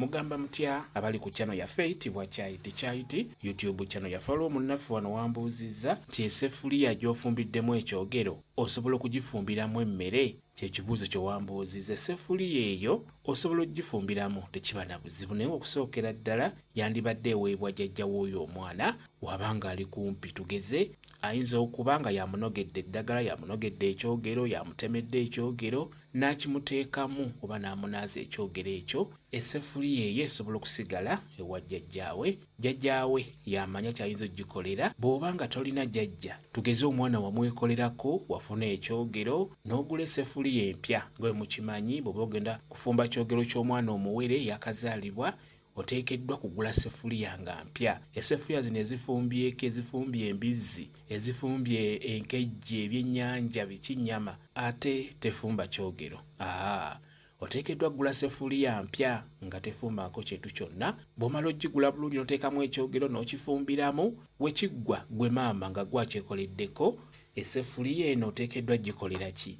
Mugamba mutya abali ku channel yaffe eyitibwa Kyayiti Kyayiti YouTube channel yaffe. Waliwo munnaffe wano wambuuzizza nti essefuliya gy'ofumbiddemu ekyogero osobola okugifumbiramu emmere? Kyekibuuzo kye wambuuzizza. Essefuliya eyo osobola okugifumbiramu, tekiba na buzibu, naye okusookera ddala yandibadde eweebwa jjajja w'oyo omwana wabanga ali kumpi. Tugeze ayinza okuba nga yamunogedde eddagala, yamunogedde ekyogero, yamutemedde ekyogero n'akimuteekamu oba n'amunaaza ekyogero ekyo. Essefuliya eyo esobola okusigala ewa jjajjaawe. Jjajjaawe yamanya ky'ayinza okugikolera. Bw'oba nga tolina jjajja, tugeze omwana wamwekolerako, wafuna ekyogero n'ogula essefuliya empya. Nga bwe mukimanyi, bw'oba ogenda kufumba kyogero ky'omwana omuwere yakazaalibwa, oteekeddwa kugula ssefuliya nga mpya. Essefuliya zino ezifumbyeko, ezifumbye embizzi, ezifumbye enkejje, ebyennyanja, biki, nnyama, ate tefumba kyogero. Oteekeddwa kugula ssefuliya mpya nga tefumbako kintu kyonna. Bw'omala ogigula bulungi n'oteekamu ekyogero n'okifumbiramu, we kiggwa gwe maama nga gwakyekoleddeko, essefuliya eno oteekeddwa gikolera ki?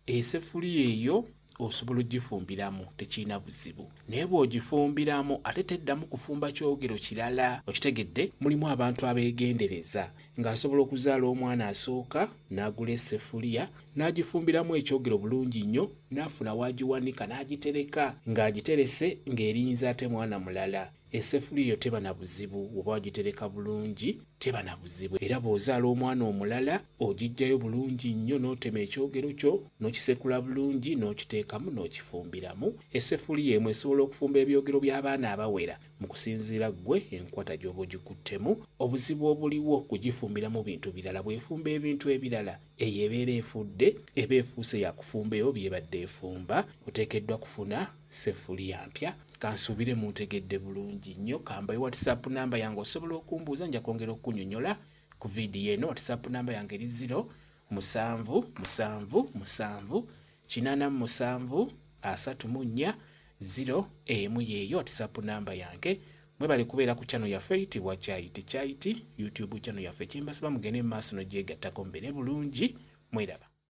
Essefuliya eyo osobola ogifumbiramu, tekirina buzibu, naye bw'ogifumbiramu ate teddamu kufumba kyogero kirala. Okitegedde? Mulimu abantu abeegendereza ng'asobola okuzaala omwana asooka n'agula essefuliya n'agifumbiramu ekyogero bulungi nnyo, n'afuna w'agiwanika n'agitereka, ng'agiterese ng'erinze ate mwana mulala. Essefuliya eyo teba na buzibu bw'oba wagitereka bulungi, teba na buzibu. Era bw'ozaala omwana omulala ogiggyayo bulungi nnyo n'otema ekyogero kyo n'okisekula bulungi n'okiteekamu n'okifumbiramu. Essefuliya emu esobola okufumba ebyogero by'abaana abawera mu kusinziira ggwe enkwata gy'oba ogikuttemu. Obuzibu obuliwo kugifumbiramu bintu birala. Bw'efumba ebintu ebirala, eyo ebeera efudde, eba efuuse ya kufumba ebyo by'ebadde efumba. Oteekeddwa kufuna ssefuliya mpya. Kansuubire muntegedde bulungi nnyo. Kambayo WhatsApp namba yange, osobola okumbuuza, nja kwongera okukunyonyola ku vidiyo eno. WhatsApp namba yange eri 0 7 7 7 87 34 0 emu. Yeeyo WhatsApp namba yange. Mwebale kubeera ku channel yaffe eyitibwa Kyayiti Kyayiti YouTube channel yaffe. Kyembasaba mugende mu maaso n'ogyegattako, mubeere bulungi, mweraba.